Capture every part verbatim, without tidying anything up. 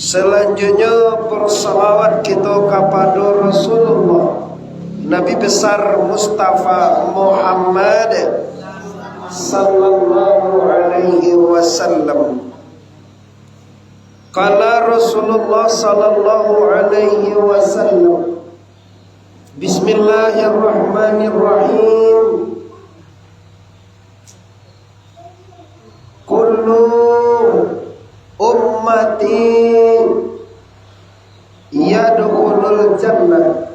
Salanjuiknyo, bersalawat kito kapado Rasulullah, Nabi Besar Mustafa Muhammad sallallahu alaihi wasallam. Qala Rasulullah sallallahu alaihi wasallam, Bismillahirrahmanirrahim. Kullu ummati yadkhulul jannah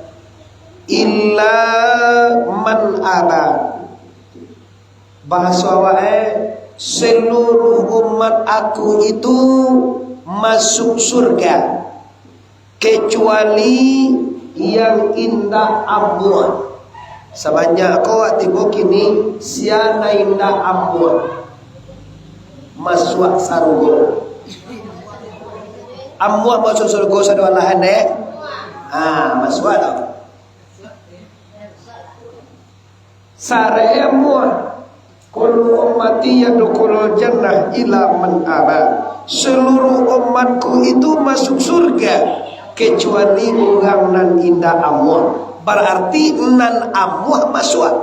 illa man aba. Bahaso awak e, seluruh umat aku itu masuk surga, kecuali yang indak amuah. Sabanyak ko awak tibo kini, sia nan indak amuah masuak sarugo. Amuah masuak sarugo sadoalahan, dek? Ah, masuak tu. Sarai amuah. Kullu ummati yadkhulul jannah illa man aba. Seluruh umatku itu masuk surga, kecuali urang nan indak amuah. Berarti nan amuah masuak.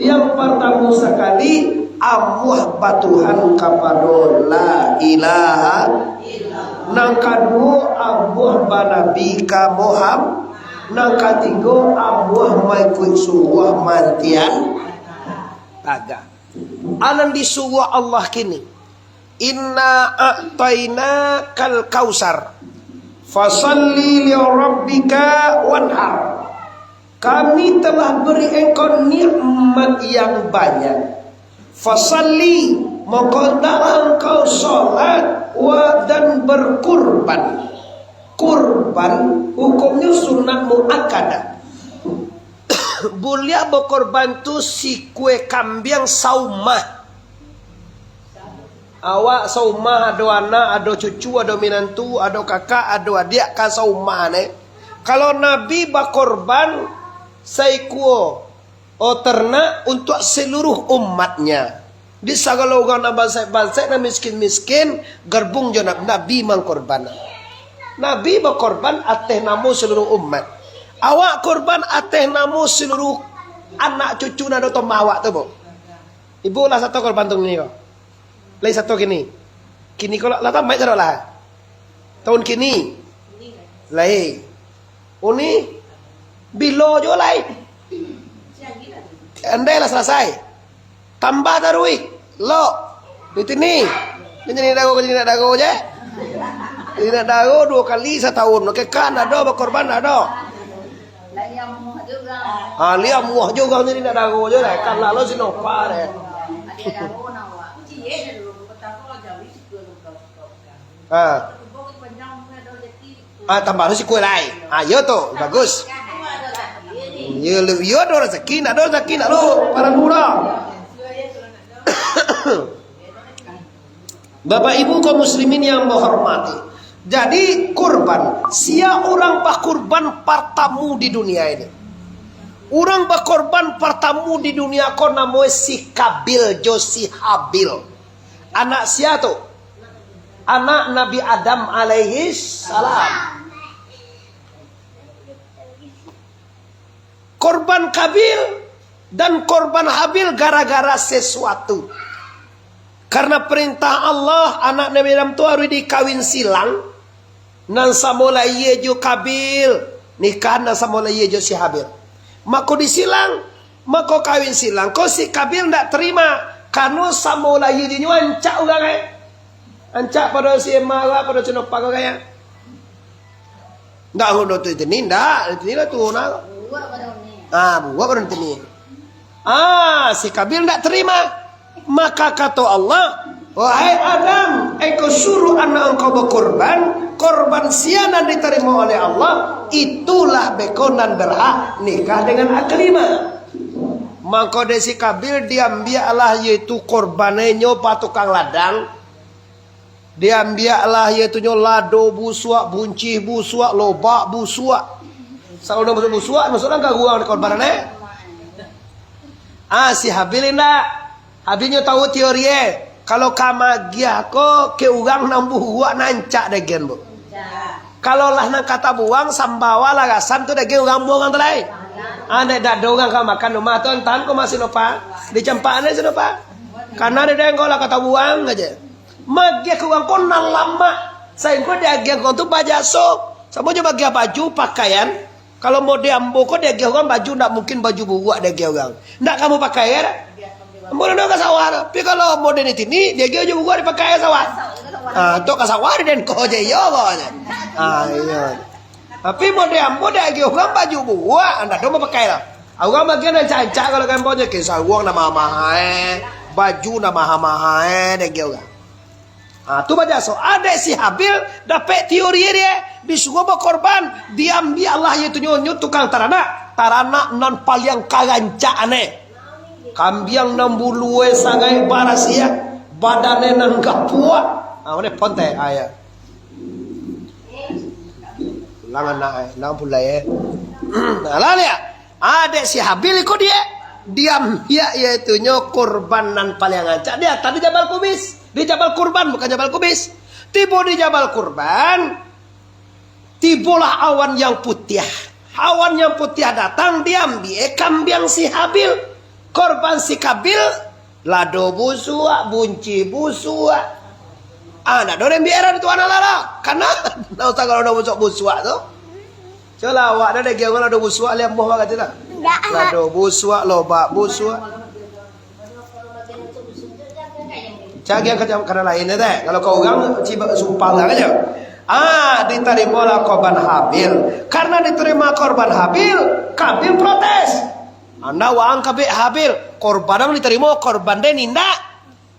Yang partamo sakali, amuah batuhan kapado la ilaha. Nan kaduo, amuah banabi ka Muhammad. Nan katigo, amuah maikuik suruah mantian taga. Anan disuruah Allah kini, "Inna a'tainakal kausar, fasalli li rabbika wanhar." Kami telah beri engkau nikmat yang banyak. Fasalli, maka hendaklah engkau salat, wa, dan berkurban. Kurban hukumnyo sunat muakkadah. Buliah bakorban tu sikue kambiang saumah. Awak saumah, ado anak, ado cucu, ado minantu, ado kakak, ado adiak, ka saumah ne. Kalau Nabi bakorban saikua, oh, ternak untuak seluruh umatnya. Di sagalo urang nan bansaik-bansaik, nan miskin-miskin, gabung jo Nab-, Nabi mangkorban. Nabi bakorban ateh namo seluruh umat. Awak korban ateh namo seluruh anak cucu nan ado toma awak tu, Bu. Ibu lah sato korban tu kini ko. Lai sato kini. Kini ko lah, lah tamaik sato lah. Tahun kini. Lai. Uni, bilo jo lai. Andai lah salasai. Tambah taruih. Lo. Di sini. Ini nak dago, ini nak dago je. Ini nak dago duo kali satahun. Oke, kan ado, bakorban ado. Ah, liak muah jo urang ni, indak daro jo lah. Kalah lo si Nopar, eh. Ha. Ah, tambah lo si kuih lai. Ah, iyo tu, bagus. Iyo, lu, iyo ado rasaki, ndak ado rasaki, ndak lo, parang murah. Bapak Ibu kaum muslimin yang ambo hormati, jadi kurban, sia urang bakurban partamo di dunia ini? Urang bakurban partamo di dunia ko namonyo si Kabil jo si Habil. Anak sia tu? Anak Nabi Adam alaihi salam. Korban Kabil dan korban Habil gara-gara sesuatu. Karena perintah Allah, anak Nabi Adam tu harus dikawin silang, nan samo lahia jo Kabil, nikah nan samo lahia jo si Habil. Mako disilang, mako kawin silang. Ko si Kabil ndak terima, karano samo lahia jo nyo ancak urang, eh. Ancak pado si Emma ko, pado si Nopar ko, kayak. Ndak, hudo tu tini, ndak. Tini lah tu, nah. Ah, buak baru tini. Ah, si Kabil ndak terima. Maka kato Allah, "Wahai Adam, engkau suruh anak engkau berkorban, korban sia nan diterima oleh Allah, itulah beko nan berhak nikah dengan aklimah." Maka dari si Kabil diambiaklah, yaitu korbannyo pa tukang ladang. Diambiaklah, yaitu nyo lado busuak, buncih busuak, lobak busuak. Kalau dah masuk busuak, masuklah ka guang di korban, eh? Ah, si Habil indak. Habil nyo tahu teori, eh. Kalau ka magiah ko, ke urang nan buruak nan ancak dek gen, Bu. Kalau lah nan ka tabuang, sambawa lah rasan tu daging urang buang tu lai. Ah, nek dak ado urang ka makan rumah tu, antaan ko masih nopa. Dicampak ane si nopa. Karena ado dengko lah ka tabuang aja. Magiah ka urang ko nan lamak. Sainggo diagiah urang tu bajaso. Samo jo magiah baju, pakaian. Kalau mode ambo ko diagiah urang baju, ndak mungkin baju buruak diagiah urang. Ndak kamu pakai, ya? Ambo ndak ka sawah tu. Tapi kalau mode ni tini, diagiah baju buruak dipakai ka sawah. Ah, tu ka sawah di den ko je, iyo, ko je. Ah, iyo. Tapi mode ambo diagiah urang baju buruak, ndak ado mapakai lah. Urang bagian rancak-rancak kalau ka ambo je, ke sarung nan maha-maha, eh. Baju nan maha-maha, eh, diagiah urang. Ha, tu bajaso. Adek si Habil dapek teori dia, disuruh bakorban, diambiak lah, yaitu nyo, nyo tukang taranak, taranak nan paliang karancak ane. Kambiang nan bulue sangaik barasiah, badane nan gapuak. Ha, mane ponte, ha, ya. Ulang anak, eh, ulang pulai, eh. Nah, lah lihat. Adek si Habil iko dia, diambiak, yaitu nyo korban nan paliang rancak, dia tadi Jabal Kubais. Di Jabal Kurban, bukan Jabal Kubais. Tibo di Jabal Kurban, tibolah awan yang putiah. Awan yang putiah datang, diambiak kambiang si Habil. Korban si Kabil, lado busuak, bunci busuak. Ah, nak doreng biaran tu anak lala. Karena, nak usah kalau lado busuak-busuak tu. Cubolah awak dah daging lado busuak, liang moh bagai tu tak? Ndak. Lado busuak, lobak busuak. Cak agiah ka, ka nan lain, teh. Kalau ka urang, cibak sumpah lah aja. Ah, ditarimolah korban Habil. Karena diterima korban Habil, Kabil protes. Anda waang kabek Habil, korban ang ditarimo, korban den indak.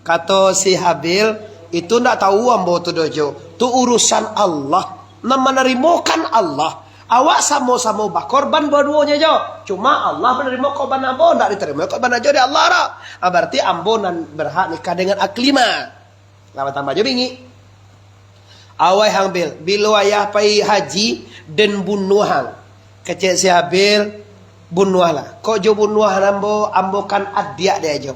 Kato si Habil, "Itu ndak tahu ambo tu doh, Jo. Tu urusan Allah. Nan manarimokan Allah. Awak samo-samo bakorban baduonyo, Jo. Cuma Allah manarimo korban ambo, ndak ditarimo korban ajo dek Allah doh. Ah, berarti ambo nan berhak nikah dengan Aklimah." Lah batambah jo bingik. "Awai Habil, bilo ayah pai haji, den bunuah ang." Kecek si Habil, "Bunuahlah. Kok jo bunuah ambo, ambo kan adiak dek ajo.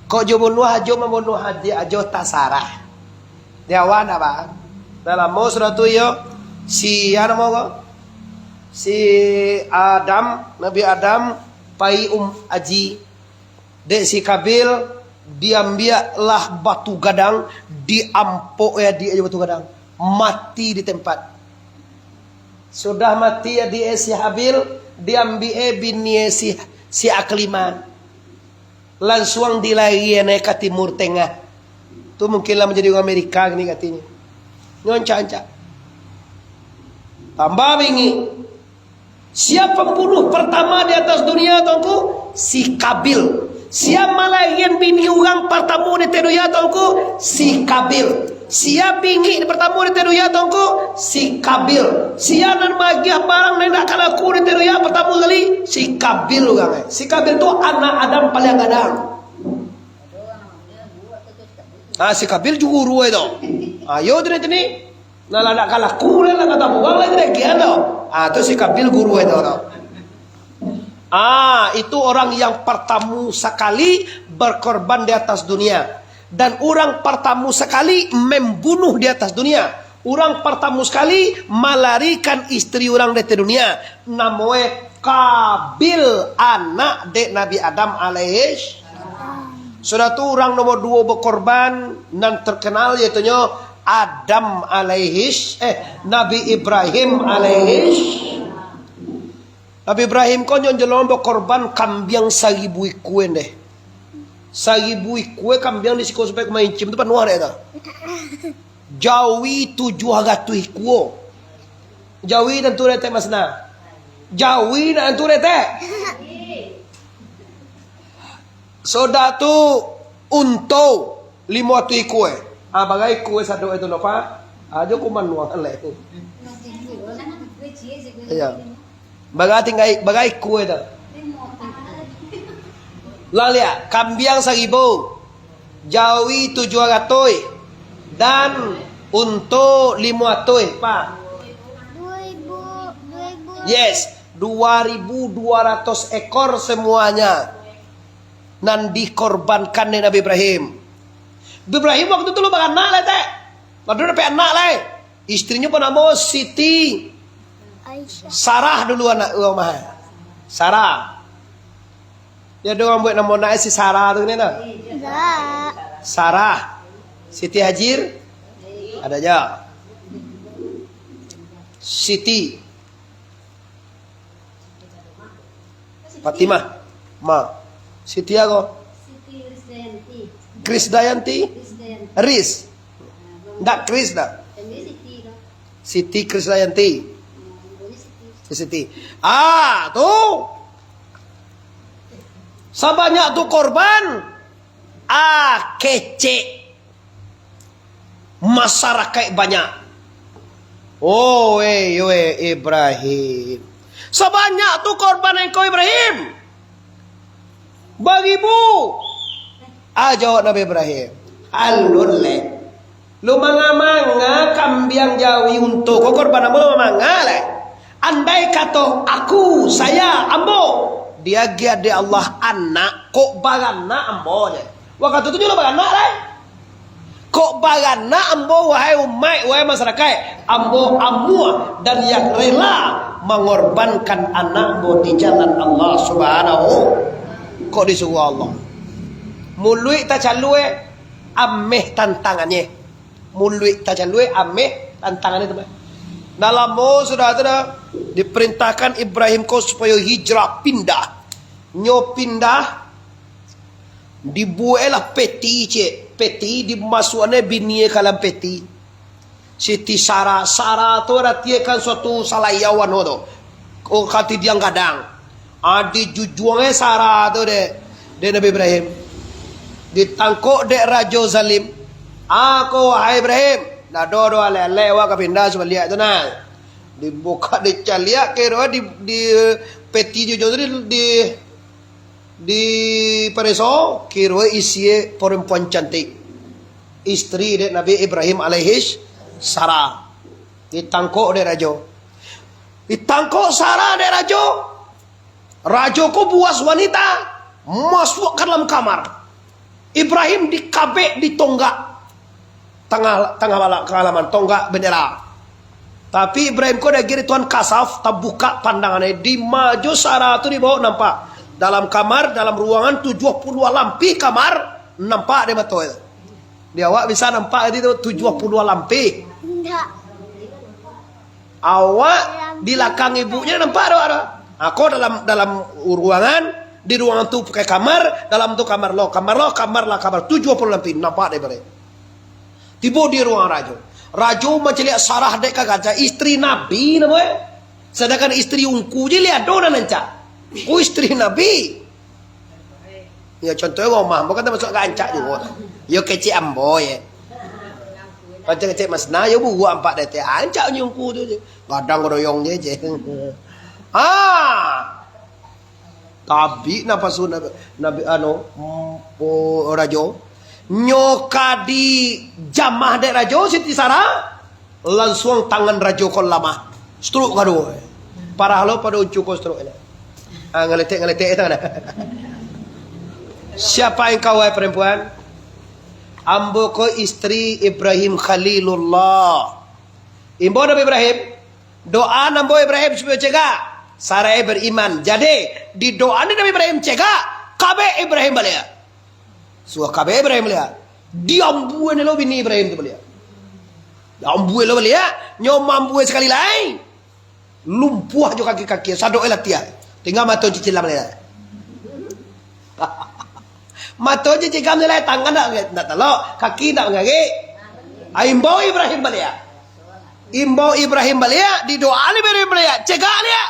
Kok jo bunuah ajo, mambunuah adiak ajo, tasarah." Di awak ndak, Pak? Dah lamo sudah tu, iyo. Si, a namo ko? Si Adam, Nabi Adam, pai um, aji. Dek si Kabil, diambiaklah batu gadang, diampok, eh, adiak ajo batu gadang. Mati di tempat. Sudah mati adiak, eh, si Habil, diambiak, eh, bini, eh, si, si Aklimah. Lansuang dilarian, eh, ka Timur Tengah. Tu mungkin lah manjadi urang Amerika kini katinyo. Nyo rancak-rancak. Tambah bingik. Sia pambunuah partamo di ateh dunia tu, Ngku? Si Kabil. Sia malarian bini urang partamo di ateh dunia tu, Ngku? Si Kabil. Sia bingik partamo di ateh dunia tu, Ngku? Si Kabil. Sia nan maagiah barang nan indak ka laku di ateh dunia partamo sakali? Si Kabil urang, eh. Si Kabil tu anak Adam paliang gadang. Ah, si Kabil jo guru e tu. Ayo tini-tini. Nah, lah ndak ka laku, lah ndak ka tabuang, lah ndak kian tu. Ah, tu si Kabil guru e tu, tu. Ah, itu orang yang pertama sekali berkorban di atas dunia. Dan orang pertama sekali membunuh di atas dunia. Urang partamo sakali malarikan istri urang dari dunia, namoe Kabil, anak dek Nabi Adam alaihis. Sudah tu, urang nomor duo bakorban nan terkenal, yaitunyo Adam alaihis, eh, Nabi Ibrahim alaihis. Nabi Ibrahim ko nyo jolong bakorban kambiang saribu ikua deh. Saribu ikua kambiang di siko sampai ka maincim tu panuah dek tu. Jawi tujuah ratuih ikua. Jawi tantu retek, Mas, nah. Jawi nak tantu retek. Sudah tu, unto limo ratuih ikua. Ah, bagai ikua sadok itu, Nova. Ah, jo kuman nuang leh. Iya. Bagai tinggai, bagai ikua itu. Lah liak, kambiang saribu, jawi tujuah ratuih, dan unto limo ratuih, Pak. Dua ribu, dua ribu. Yes, dua ribu dua ratus ekor semuanya nan dikorbankan dek Nabi Ibrahim. Ibrahim waktu tu lo baranak lai, Tek. Lah dapek anak lai. Istrinyo banamo Siti Aisyah. Sarah dulu anak Umar. Sarah. Yo, ado urang buek namo anak si Sarah tu, kan? Enggak. Sarah. Siti Hajir? Ada aja. Siti. Fatimah. Ma. Siti apo? Siti Krisdayanti. Krisdayanti? Krisdayanti. Ris. Ndak Kris dah. Siti Krisdayanti. Siti. Ah, tu. Sabanyak tu korban. Ah, kecek. Masarakaik banyak. Oh, eh, yo, eh, Ibrahim. Sabanyak tu korban engkau, Ibrahim. Baribu. Ah, jawab Nabi Ibrahim. Alun leh. Lu manga-manga kambiang jawi unto ko korban ambo lu manga leh. Andai kato aku, saya, ambo, diagiah dek Allah anak, kok baranak ambo je. Wakatu tu juo baranak lai. Kok baranak ambo, wahai umaik, wahai masarakaik, ambo amuah dan yang rela mangorbankan anak ambo di jalan Allah Subhanahu. Kok disuruah Allah. Muluik tacalua, ameh tantangannyo. Muluik tacalua, ameh tantangannyo tu. Nah, lamo sudah tu dah diperintahkan Ibrahim ko supayo hijrah, pindah. Nyo pindah, dibueklah peti, cek. Peti, dimasuakannyo bini ka dalam peti. Siti Sarah, Sarah tu aratikan suatu salayau anu tu. Oh, katidiang gadang. Ah, dijujuang eh Sarah tu dek, dek Nabi Ibrahim. Ditangkok dek rajo zalim. Ah, ko, wahai Ibrahim, ndak ado doh alek-alek wak ka pindah sabaliak tu nah. Dibuka, dicaliak, kiro di, di peti jujuang tu di, di Dipareso, kiro isie perempuan cantik, istri dek Nabi Ibrahim alaihis salam. Ditangkok dek rajo. Ditangkok Sarah dek rajo. Rajo ko buas wanita, masuak ka dalam kamar. Ibrahim dikabek ditonggak. Tangah, tangah bala-, tangah halaman, tonggak bendera. Tapi Ibrahim ko diagiah Tuhan kasaf, tabukak pandangannyo, dima jo Sarah tu dibaok nampak. Dalam kamar, dalam ruangan tujuah puluah lampih kamar, nampak dek mato tu. Di awak bisa nampak tadi tu tujuah puluah lampih. Indak. Awak di lakang ibuknyo nampak tu ado. Ha, ko dalam, dalam ruangan, di ruangan tu pakai kamar, dalam tu kamar lo, kamar lo, kamar lah, kamar tujuah puluah lampih, nampak dek Ibrahim. Tibo di ruang rajo. Rajo mancaliak Sarah dek ka rancak, istri Nabi namo eh. Sadangkan istri ungku je liado nan rancak. Ko istri Nabi. Ya, contoh rumah ambo kan tamasuak ka rancak juo. Yo kecek ambo ye. Rancak kecek Mas Na, yo buruak ampak detek. Rancak nyo ungku tu je. Gadang godoyong je, je. Ah. Tabik napasu Nabi, Nabi anu, mm, oh, rajo. Nyo ka dijamah dek rajo Siti Sarah, lansuang tangan rajo ko lamah. Stroke kaduo. Parah lo pado uncu ko stroke. Ah, ngaletek-ngaletek tangan. Siapa engkau, wahai perempuan? Ambo ko istri Ibrahim Khalilullah. Imbau Nabi Ibrahim, doa nan ambo Ibrahim supayo cegak, Sarai beriman. Jadi, di doa ni Nabi Ibrahim cegak, kabek Ibrahim baliak. Sudah kabek Ibrahim baliak. Diambue lo bini Ibrahim tu baliak. Diambue lo baliak, nyo mambue sakali lai. Lumpuah jo kaki-kaki, sadok e latiah. Tingga mato cicilam lai. Mato cicilam lai, tangan ndak, ndak talok, kaki ndak mangarik. Ah, imbau Ibrahim baliak. Imbau Ibrahim baliak, didoa Ibrahim baliak, cegak liak.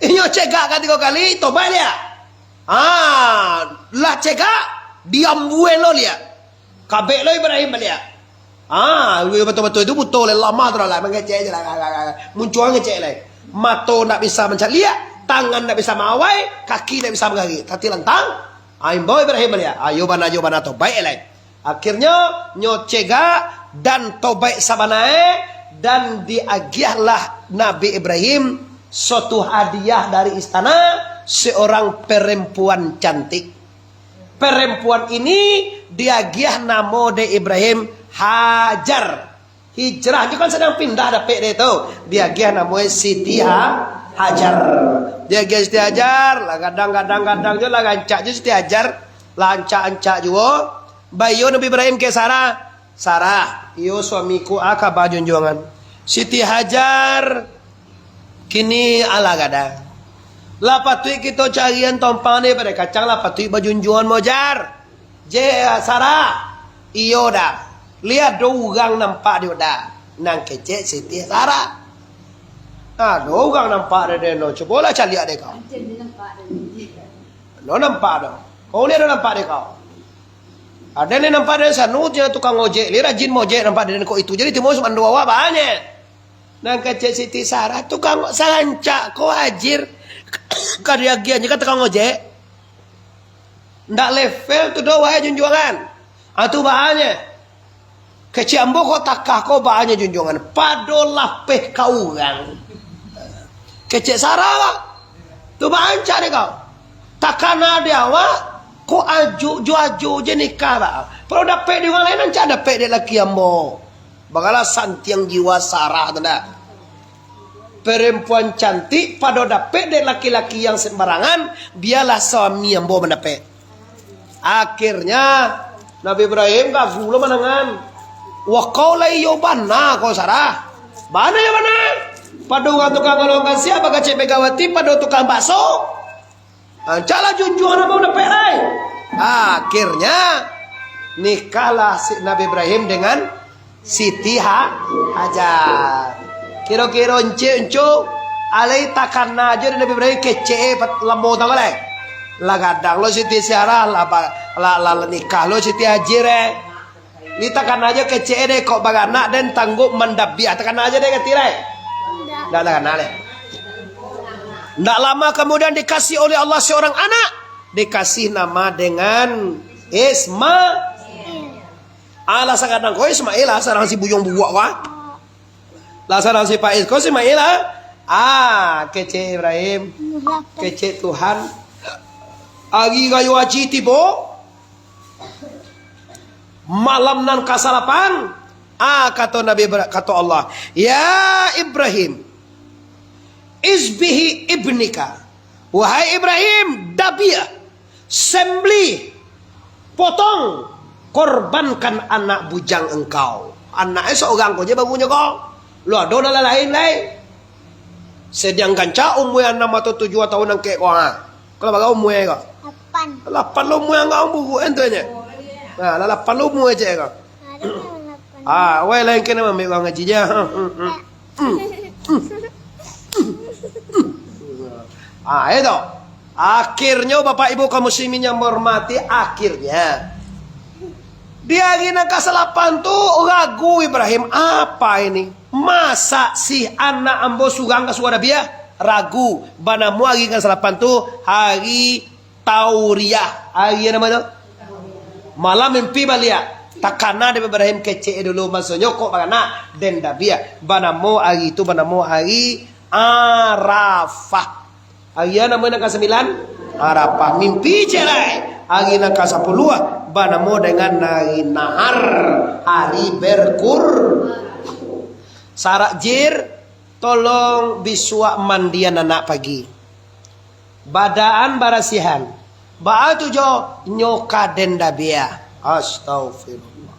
Inyo cegak katigo kali, tobaik liak. Ah, lah cegak, diambue lo liak. Kabek lo Ibrahim baliak. Ah, batua-batua itu buto lai, lamah tu lah, mangecek je lah. Muncuang ngecek lai. Mato ndak bisa mancaliak, tangan ndak bisa maawai, kaki ndak bisa mangarik. Tati lantang. Ah, imbau Ibrahim baliak. Ayo bana, ayo bana, tobaik lai. Akhirnyo, nyo cegak dan tobaik sabana e, dan diagiahlah Nabi Ibrahim suatu hadiah dari istana, seorang perempuan cantik. Perempuan ini diagiah namo dek Ibrahim Hajar. Hijrah tu kan sadang pindah dapek dek tu. Diagiah namonyo Siti Ha-, Hajar. Diagiah Siti Hajar, lah gadang, gadang, gadang jo lah rancak jo Siti Hajar. Lah rancak-rancak juo. Baiyo Nabi Ibrahim ka Sarah. "Sarah, iyo suamiku a kaba junjuangan. Siti Hajar kini alah gadang. Lah patuik kito carian tompang dek pado kacang, lah patuik bajunjuangan mojar." Je, Sarah, iyo dah. Liek ado urang nampak dek dah. Nan kecek Siti Sarah. Ado urang nampak dek den no. Cubolah caliak dek kau. No nampak dah. Kau ni ado nampak dek kau. Ado ni nampak dek sanu, je tukang ojek. Liek rajin mojek nampak dek den kok itu. Jadi timbul sumando awak banyak. Nan kecek Siti Sarah, tukang sarancak ko ajir. Ka diagiahnyo ka tukang ojek. Ndak level tu doh, wahai junjuangan. Ah, tu baanyo. Kecek ambo kok takah ko baanyo junjuangan. Pado lapeh ka urang. Kecek Sarah kok. Tu baancak dek kau. Takana di awak, kok ajo jo ajo je nikah ba. Pado dapek di urang lain, ancak dapek dek laki ambo. Bagalah santiang jiwa Sarah tu ndak. Perempuan cantik pado dapek dek laki-laki yang sembarangan, bialah suami ambo mandapek. Akhirnya, Nabi Ibrahim gagu lo manangan. Wah, kau lah iyo bana kau, Sarah. Bana iyo bana. Pado urang tukang golongkan siap, bakacek Megawati, pado tukang bakso. Ancaklah junjuangan ambo dapek lai. Akhirnya, nikahlah si Nabi Ibrahim dengan Siti Ha-, Hajar. Kiro-kiro encik enco, alai takana ajo dek Nabi Ibrahim kecek e pat-, lamo tau lai. Lah gadang lo Siti Sarah, lah ba-, lah, lah, lah nikah lo Siti Hajar e. Ni takana ajo kecek e dek kok baranak den tangguak mandabiah. Takana ajo dek kati lai. Ndak takana lai. Ndak lama kemudian dikasih oleh Allah seorang anak. Dikasih nama dengan Isma-, Alah sagadang ko Ismail lah, sarang si buyuang buruak ko, ah. Lah sarang si Faiz ko Ismail lah. Ah, kecek Ibrahim, kecek Tuhan. Ari rayo haji tibo, malam nan kasalapan, ah, kato Nabi Ibra-, kato Allah, "Ya Ibrahim, izbihi ibnika." Wahai Ibrahim, dabiah, sembelih, potong, korbankan anak bujang engkau. Anak e saurang ko je babunyo ko. Lo ado nan lain lai. Sadiang gancak umua anam atau tujuah tahun nan kek ko, ha. Kalau bara umua ko? Lapan. Lapan lo umua angkau buruak e tu nyo. Ha, lah lapan lo umua cek ko. Ada yang lapan. Ah, wai lain kena mamik urang ngaji je. Ah, itu. Akhirnyo, Bapak Ibu kaum muslimin yang menghormati, akhirnya di ari nan kasalapan tu ragu Ibrahim, "Apa ini? Masa sih anak ambo surang ka suruah dabiah?" Ragu. Banamo ari kasalapan tu hari Tauriah. Ari namo tu? Malam mimpi baliak. Takana dek Ibrahim kecek dulu, masonyo kok baranak den dabiah. Banamo ari tu, banamo ari Arafah. Ari namo nan kasambilan? Arafah. Mimpi cek lai. Ari nan kasapuluah, banamo dengan ari Nahar, hari berkur. Sarak jir, tolong bisuak mandian anak pagi. Badaan barasiahan. Baa tu jo nyo ka den dabiah. Astaghfirullah.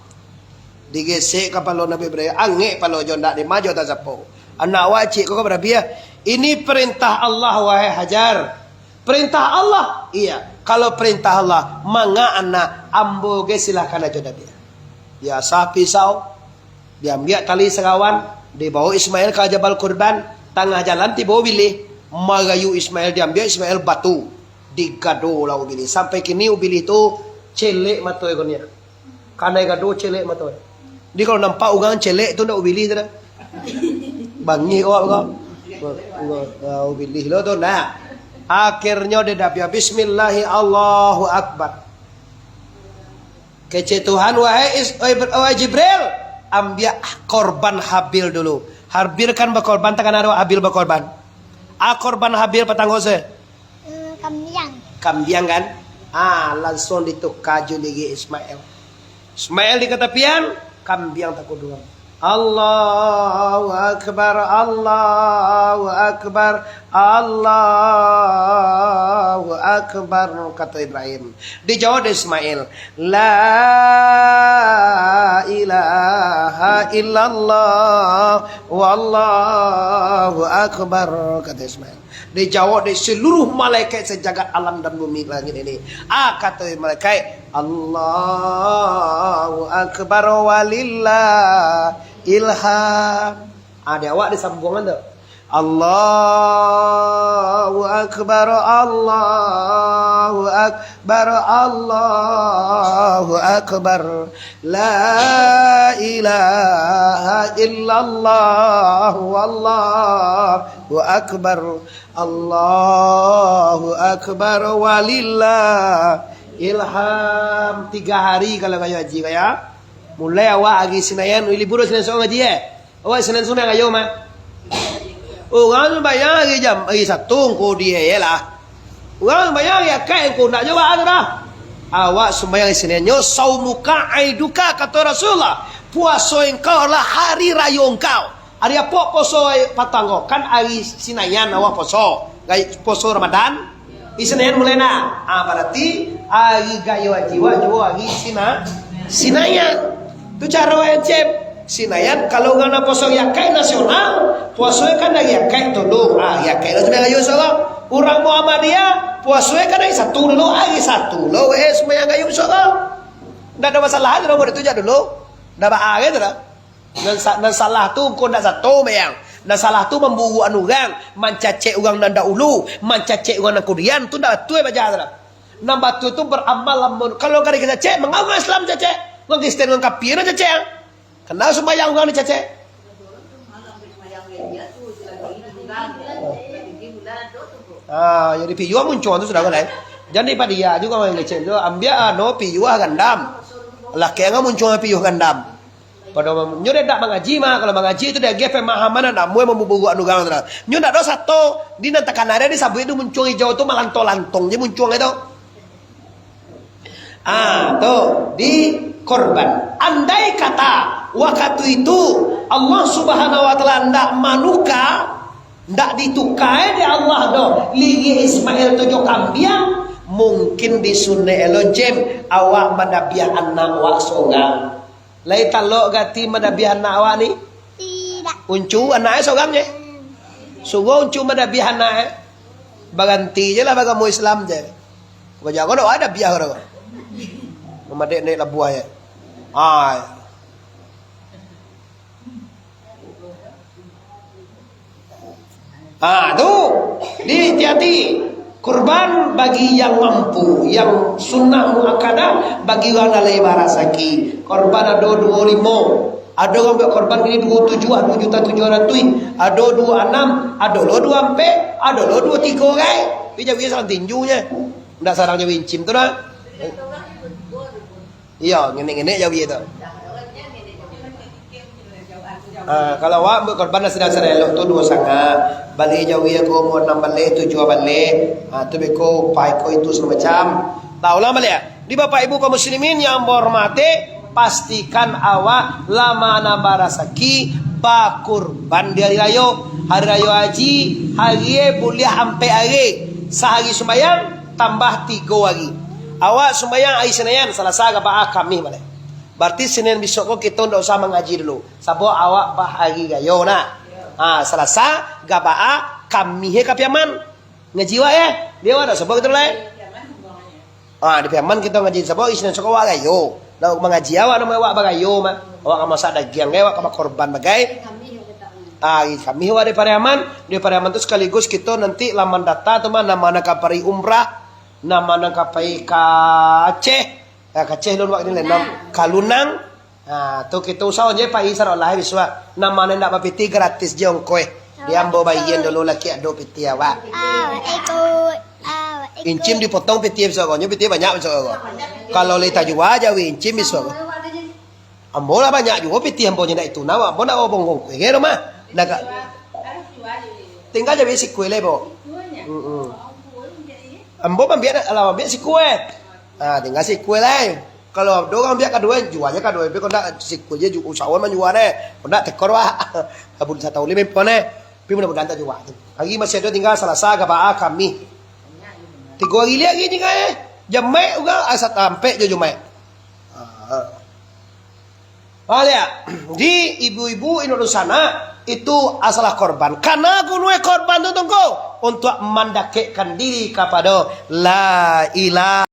Digesek kapalo Nabi Ibrahim, angek palo jo ndak dimajo tasapo. Anak wak cik ko ka barabiah. Ini perintah Allah, wahai Hajar. Perintah Allah? Iya. Kalau perintah Allah, manga anak ambo ge silahkan ajo dabiah. Diasah pisau, diambiak tali sarawan, dibawa Ismail ka Jabal Kurban. Tangah jalan tibo ubilih, marayu Ismail, diambiak Ismail batu, digado lah ubilih. Sampai kini ubilih tu celek mato e ko nian. Kanai gado celek mato e. Jadi kalau nampak urang celek tu ndak ubilih tu dah. Bangih awak ko. Ah, ubilih lo tu nah. Akhirnyo dia dah biar bismillahi Allahu Akbar. Kecek Tuhan, "Wahai Is-, wahai Ber-, wahai Jibril, ambiak korban Habil dulu." Habil kan bakorban, takana ado Habil bakorban. A korban Habil patanggo se? Eh, kambiang. Kambiang kan? Ah, langsung dituka jo ligi Ismail. Ismail di katapian, kambiang takuduang. Allahu Akbar, Allahu Akbar, Allahu Akbar, kato Ibrahim. Dijawab dek Ismail, "La ilaha illallah, wallahu akbar," kato Ismail. Dijawab dek seluruh malaikat sejagat alam dan bumi langit ini. Ah, kato malaikat, "Allahu Akbar walillah ilham." Ah, di awak disambuangan tu. "Allahu Akbar, Allahu Akbar, Allahu Akbar. La ilaha illallah, wallahu akbar. Allahu Akbar, walillah ilham." Tiga hari kalau kayo haji, kayo. Mulai awak hari Sinayan, libur Sinayan esok ngaji, eh? Awak Sinayan sumbayang ayo mah. Urang sumbayang hari jam, hari Sabtu ngko di, eh, lah. Urang sumbayang hari Akaik ngko ndak jo awak tu dah. Awak sumbayang hari Sinayan, nyo saumuka aiduka, kato Rasulullah. Puaso engkau adalah hari rayo engkau. Hari apo puaso patang ko? Kan hari Sinayan awak puaso. Gai-, puaso Ramadan. Isnayan mulai nak. Ah, bararti ari gayo haji wak juo ari Sina-, Sinayan. Tu caro yang cem. Sinayan, kalau urang nak puaso ari Akaik nasional, puaso kan ari Akaik tu dulu. Ah, ari Akaik lah sampai gayo, insyaallah. Urang Muhammadiyah, puaso kan ari Sabtu dulu, ari Sabtu lo, eh, sumbayang gayo, insyaallah. Ndak ada masalah, tu dah buat itu jak dulu. Ndak ba-, ah, gitu dah. Nan sa-, nan salah tu ngko ndak sato, bayang. Nan salah tu mamburuakan urang, mancacek urang nan dahulu, mancacek urang nan kudian, tu ndak batua baca tu lah. Nan batua tu baramal lamun, kalau kada dicacek, manga urang Islam cacek? Urang Kristen, urang kapia nan cacek, ah. Kana sumbayang urang dicacek? Ah, jadi piyo muncuang tu sudah kan, eh? Jan dipadiak juo urang ngecek tu, ambiak ano piyo gandam. Lah, kaya muncuang piyo gandam. Pado nyo dek dak mangaji mah, kalau mangaji tu dek agiah pemahaman, ndak namuah mamburuakan urang tu lah. Nyo ndak doh sato, di nan takana dek disabuik tu muncuang ijau tu malanto-lantong je muncuang itu. Ah, tu, di korban. Andai kata wakatu itu Allah Subhanahu wa Taala ndak manuka, ndak dituka dek Allah doh, liriak Ismail tu jo kambiang, mungkin disunek lo cem, awak madabiah anak awak sorang. Lai talok gati madabiah anak awak ni? Tidak. Uncu anak e sorang je. Suruah uncu madabiah anak e. Baranti je lah bagamo Islam je. Kau jago dak ada biah dah. Mamadek naik labuah je. Ah. Ah, tu. Di hati-hati. Kurban bagi yang mampu, yang sunnah muakkadah bagi urang nan lai barasaki. Kurban ado duo limo. Ado urang buek kurban kini duo tujuah, duo juta tujuah ratuih. Ado duo anam, ado lo duo ampek, ado lo duo tigo gai. Tapi jawi sarang tinjunyo. Ndak sarang jawi incim tu dah. Iyo, ngenek-ngenek jawi tu. Ah, kalau awak buek kurban nan sadang-sadang elok tu duo sangah, baleh jawi ko umua anam baleh, tujuah baleh, ah, tu beko upah iko itu sagalo macam. Tahulah baleh, ah. Di Bapak Ibu kaum muslimin yang ambo hormati, pastikan awak lah manambah rasaki bakurban di hari rayo. Hari rayo haji, hari e buliah ampek hari, sahari sumbayang, tambah tigo hari. Awak sumbayang ari Sinayan, Salasa, Gabaah, Kamih baleh. Bararti Sinayan bisuak ko kito ndak usah mangaji dulu. Sabab awak bahari rayo nah. Ha, Salasa, Gabaah, Kamih ka Piaman. Ngaji awak yo. Di awak dak sabab kito lai. Ha, di Piaman kito ngaji sabab Sinayan bisuak ko awak rayo. Nak mangaji awak namo awak barayo mah. Awak ka masak dagiang gai, awak ka bakorban bagai. Ah, kami awak di Pariaman, di Pariaman tu sekaligus kito nanti lah mandata tu mah, nan ma nan ka pai umrah, nan ma nan ka pai ka Aceh, eh, ka Aceh lun wak ni lah, nan ka Lunang. Ha, tu kito usaho je pai sarolah bisuak. Nan ma nan ndak bapiti gratis je ongkoh. Di ambo bayian dulu laki ado piti awak. Ah, iko, ah, iko. Incim dipotong piti bisuak ko, nyo piti banyak bisuak ko. Kalau lai tajua jawi incim bisuak ko. Ambo lah banyak juo pitih ambo nyo ndak itu, nah, ambo ndak obong kongkue ge rumah. Dah ka-, tingga jawi sikue lai, bo. Mm-mm. Ambo mambiak, alah, mambiak sikue. Ah, tingga sikue lai. Kalau ado urang ambiak kaduo, jualnyo kaduo, tapi kok ndak, siko je ju-, usaho manjua neh. Kok ndak, tekor wak. Kabun satahun limo puluah neh. Tapi mudah-mudahan tak jual tu. Hari masih ado tinggal Salasa, Gabaah, Kamih. Tigo hari lagi tinggal, eh. Jumaik urang, asa tampek jo Jumaik. Ah. Ah, lihat. Di ibu-ibu inyo dunsanak, itu asalah korban. Karena gunoi korban tu, Tungku, untuk mandakekkan diri kapado la ilaha